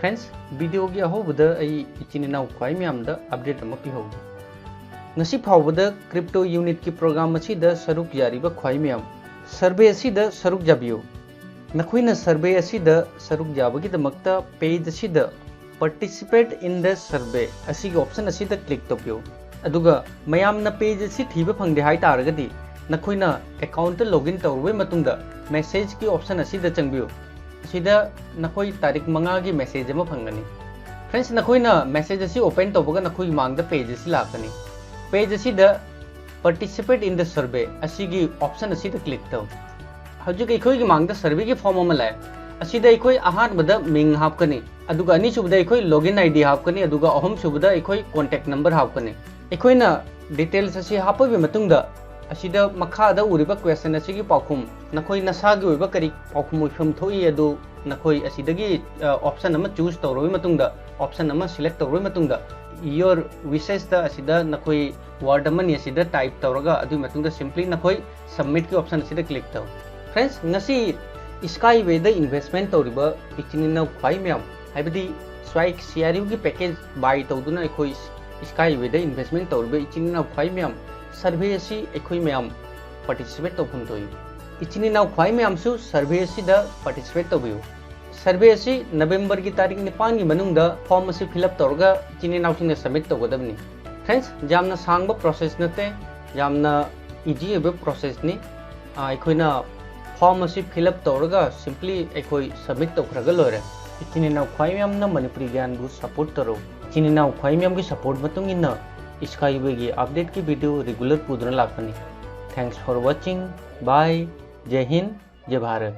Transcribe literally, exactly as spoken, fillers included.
Friends, videoꯒꯤ ꯑꯍꯧꯕꯗ ꯑꯩ ꯏꯆꯤꯟ ꯏꯅꯥꯎ ꯈ꯭ꯋꯥꯏ ꯃꯌꯥꯝꯗ update ꯑꯃ ꯄꯤꯍꯧꯒꯦ꯫ ꯉꯁꯤ ꯐꯥꯎꯕꯗ crypto unitꯀꯤ program ꯑꯁꯤꯗ ꯁꯔꯨꯛ ꯌꯥꯔꯤꯕ ꯈ꯭ꯋꯥꯏ ꯃꯌꯥꯝ, survey ꯑꯁꯤꯗ ꯁꯔꯨꯛ ꯌꯥꯕꯤꯌꯨ꯫ ꯅꯈꯣꯏꯅ survey ꯑꯁꯤꯗ ꯁꯔꯨꯛ ꯌꯥꯕꯒꯤꯗꯃꯛꯇ page ꯑꯁꯤꯗ Participate in the survey ꯑꯁꯤꯒꯤ option ꯑꯁꯤꯗ click ꯇꯧꯕꯤꯌꯨ꯫ ꯑꯗꯨꯒ ꯃꯌꯥꯝꯅ page ꯑꯁꯤ ꯊꯤꯕ ꯐꯪꯗꯦ ꯍꯥꯏ ꯇꯥꯔꯒꯗꯤ, ꯅꯈꯣꯏꯅ accountꯇ login ꯇꯧꯔꯕ ꯃꯇꯨꯡꯗ messageꯀꯤ option ꯑꯁꯤꯗ ꯆꯪꯕꯤꯌꯨ꯫ ꯑꯁꯤꯗ ꯅꯈꯣꯏ ꯇꯥꯔꯤꯛ ꯃꯉꯥꯒꯤ message ꯑꯃ ꯐꯪꯒꯅꯤ꯫ Friends, ꯅꯈꯣꯏꯅ message ꯑꯁꯤ open ꯇꯧꯕꯒ ꯅꯈꯣꯏꯒꯤ ꯃꯥꯡꯗ page ꯑꯁꯤ ꯂꯥꯛꯀꯅꯤ꯫ Page ꯑꯁꯤꯗ Participate in the survey ꯑꯁꯤꯒꯤ option ꯑꯁꯤꯗ click ꯇꯧ꯫ ꯍꯧꯖꯤꯛ ꯑꯩꯈꯣꯏꯒꯤ ꯃꯥꯡꯗ surveyꯒꯤ form ꯑꯃ ꯂꯥꯛꯑꯦ꯫ ꯑꯁꯤꯗ ꯑꯩꯈꯣꯏ ꯑꯍꯥꯟꯕꯗ ꯃꯤꯡ ꯍꯥꯞꯀꯅꯤ, ꯑꯗꯨꯒ ꯑꯅꯤꯁꯨꯕꯗ ꯑꯩꯈꯣꯏ login ID ꯍꯥꯞꯀꯅꯤ, ꯑꯗꯨꯒ ꯑꯍꯨꯝꯁꯨꯕꯗ ꯑꯩꯈꯣꯏ contact number ꯍꯥꯞꯀꯅꯤ꯫ ꯑꯩꯈꯣꯏꯅ details ꯑꯁꯤ ꯍꯥꯞꯄꯕ ꯃꯇꯨꯡꯗ, ꯑꯁꯤꯗ ꯃꯈꯥꯗ ꯎꯔꯤꯕ question ꯑꯁꯤꯒꯤ ꯄꯥꯎꯈꯨꯝ, ꯅꯈꯣꯏ ꯅꯁꯥꯒꯤ ꯑꯣꯏꯕ ꯀꯔꯤ ꯄꯥꯎꯈꯨꯝ ꯑꯣꯏꯐꯝ ꯊꯣꯛꯏ ꯑꯗꯨ ꯅꯈꯣꯏ ꯑꯁꯤꯗꯒꯤ, ꯑ, option ꯑꯃ choose ꯇꯧꯔꯕ ꯃꯇꯨꯡꯗ, option ꯑꯃ select ꯇꯧꯔꯕ ꯃꯇꯨꯡꯗ, your wishesꯇ ꯑꯁꯤꯗ ꯅꯈꯣꯏ word ꯑꯃꯅꯤ ꯑꯁꯤꯗ type ꯇꯧꯔꯒ, ꯑꯗꯨꯒꯤ ꯃꯇꯨꯡꯗ simply ꯅꯈꯣꯏ submitꯀꯤ option ꯑꯁꯤꯗ click ꯇꯧ꯫ Friends, ꯉꯁꯤ Skywayꯗ investment ꯇꯧꯔꯤꯕ ꯏꯆꯤꯟ ꯏꯅꯥꯎ ꯈ꯭ꯋꯥꯏ ꯃꯌꯥꯝ, ꯍꯥꯏꯕꯗꯤ Swike CRUꯒꯤ package buy ꯇꯧꯗꯨꯅ ꯑꯩꯈꯣꯏ Skywayꯗ investment ꯇꯧꯔꯤꯕ ꯏꯆꯤꯟ ꯏꯅꯥꯎ ꯈ꯭ꯋꯥꯏ ꯃꯌꯥꯝ, survey ꯑꯁꯤ ꯑꯩꯈꯣꯏ ꯃꯌꯥꯝ participate ꯇꯧꯐꯝ ꯊꯣꯛꯏ꯫ ꯏꯆꯤꯟ ꯏꯅꯥꯎ ꯈ꯭ꯋꯥꯏ ꯃꯌꯥꯝꯁꯨ survey ꯑꯁꯤꯗ participate ꯇꯧꯕꯤꯌꯨ꯫ Survey ꯑꯁꯤ Novemberꯒꯤ ꯇꯥꯔꯤꯛ ꯅꯤꯄꯥꯟꯒꯤ ꯃꯅꯨꯡꯗ form ꯑꯁꯤ fill up ꯇꯧꯔꯒ ꯏꯆꯤꯟ ꯏꯅꯥꯎꯁꯤꯡꯅ submit ꯇꯧꯒꯗꯕꯅꯤ꯫ Friends, ꯌꯥꯝꯅ ꯁꯥꯡꯕ process ꯅꯠꯇꯦ, ꯌꯥꯝꯅ easy ꯑꯣꯏꯕ processꯅꯤ꯫ ꯑ, ꯑꯩꯈꯣꯏꯅ form ꯑꯁꯤ fill up ꯇꯧꯔꯒ simply ꯑꯩꯈꯣꯏ submit ꯇꯧꯈ꯭ꯔꯒ ꯂꯣꯏꯔꯦ꯫ ꯏꯆꯤꯟ ꯏꯅꯥꯎ ꯈ꯭ꯋꯥꯏ ꯃꯌꯥꯝꯅ ꯃꯅꯤꯄꯨꯔꯤ ꯒ꯭ꯌꯥꯟꯕꯨ support ꯇꯧꯔꯣ꯫ ꯏꯆꯤꯟ ꯏꯅꯥꯎ ꯈ꯭ꯋꯥꯏ ꯃꯌꯥꯝꯒꯤ support ꯃꯇꯨꯡ ꯏꯟꯅ Skywayꯒꯤ updateꯀꯤ video regular ꯄꯨꯗꯨꯅ ꯂꯥꯛꯄꯅꯤ꯫ Thanks for watching. Bye. ꯖꯩ Hind, ꯖꯩ Bharat.